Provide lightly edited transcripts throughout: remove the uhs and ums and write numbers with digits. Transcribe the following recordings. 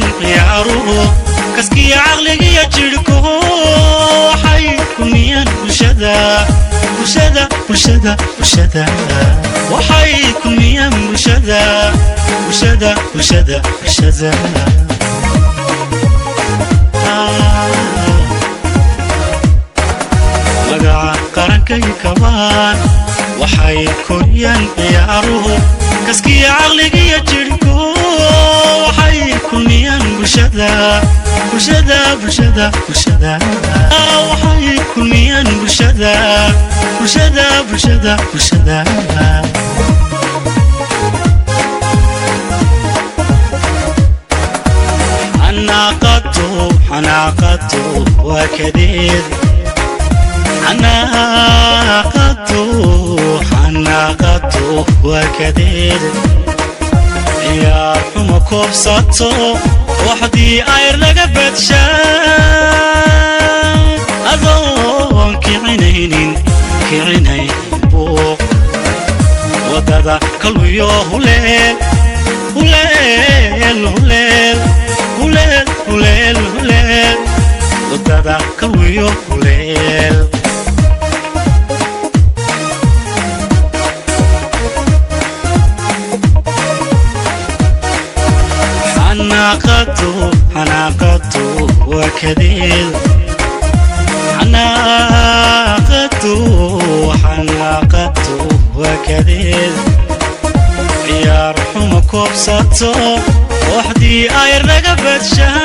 Koriyaan ciyaaruhu kaskiya caqligiyo jidhku. Waxay kulmiyaan bulshada, bulshada, bulshada, bulshada. Waxay kulmiyaan bulshada, bulshada, bulshada, bulshada. Magaca qarankay kabaan. Waxay koriyaan ciyaaruhu kaskiya caqligiyo jidhku. Waxay kulmiyaan bulshada, bulshada, bulshada, bulshada. Waxay kulmiyaan bulshada, bulshada, bulshada, bulshada. Xanaaqatu, xanaaqatu waa kadeed. Xanaaqatu, xanaaqatu waa kadeed. Ciyaar xumo koobsato kooxdii ayr laga badshaa, adoon kicinaynin, kicinaynin buuq. Waddada kalwiyo huleel, huleel, huleel, huleel, huleel, huleel. Waddada kalwiyo huleel. Xanaaqatu, xanaaqatu waa kadeed. Xanaaqatu, xanaaqatu waa kadeed. Ciyaar xumo koobsato kooxdii ayr laga badshaa,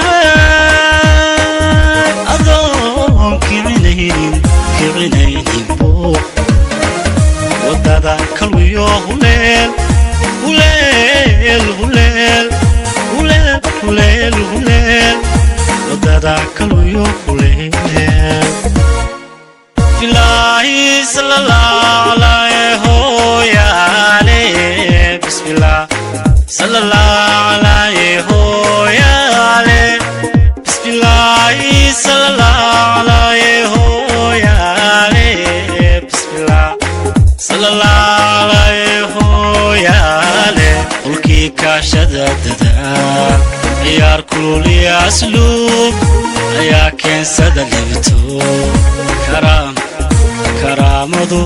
adoon kicinaynin, kicinaynin buuq. Waddada kalwiyo huleel, huleel, huleel, huleel, huleel, huleel. Waddada kalwiyo huleel. Ilaahi sala alay hooyaale. Bismillah sala alay hooyaale. Bismillaahi sala alay hooyaale. Bismillah sala alay hooyaale. Qolkii kaashada dadaal, ciyaar kululiya asluub ayaa keensada libto. Karaamadu.